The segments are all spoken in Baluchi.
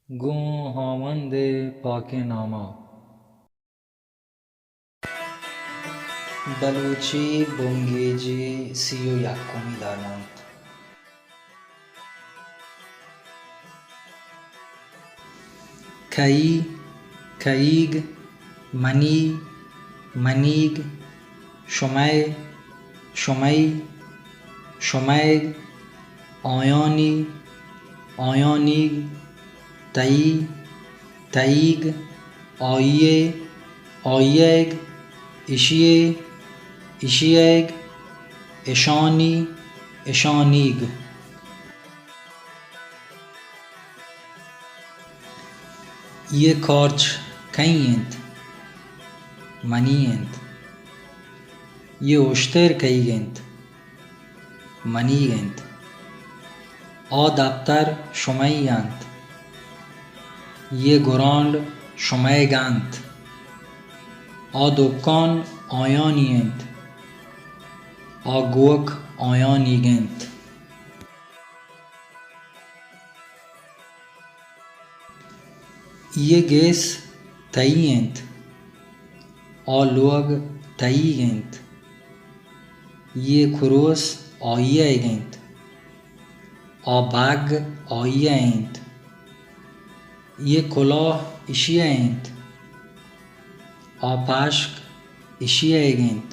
گوں ہاوند ءِ پاکیں نام ءَ۔ بلوچی بنگیجی سی ءُ یکمی درمانت۔ کئی، کئیگ، منی، منیگ، شمئے، شمئی، شمئیگ، آیانی، آیانیگ، تئی، تئیگ، آئی ءِ، آئیگ، اشی ءِ، اشیگ، اشانی، اشانیگ۔ اے کارچ کئی اِنت؟ منی اِنت۔ اے اشتر کئیگ اِنت؟ منیگ اِنت۔ آ دپتر شمئی اِنت۔ اے گرانڈ شمئیگ اِنت۔ آ دکان آیانی اِنت۔ آ گوک آیانیگ اِنت۔ اے گس تئی اِنت۔ آ لوگ تئیگ اِنت۔ اے کروس آئیگ اِنت۔ آ بگ آئی ءِ اِنت۔ اے کلاہ اشی ءِ اِنت۔ آ پشک اشیگ اِنت۔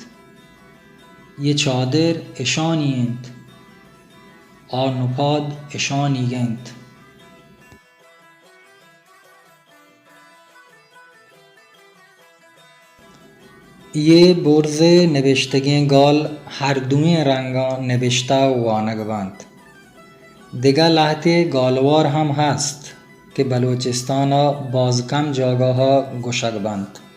اے چادر اشانی اِنت۔ آ نپاد اشانیگ اِنت۔ اے برز ءِ نبشتگیں گال ہر دوئیں رنگاں نبشتہ ءُ وانگ بنت۔ دگہ لہتے گالوار ہم ہست کہ بلوچستان ءَ باز کم جاگہ ءَ گوشگ بنت۔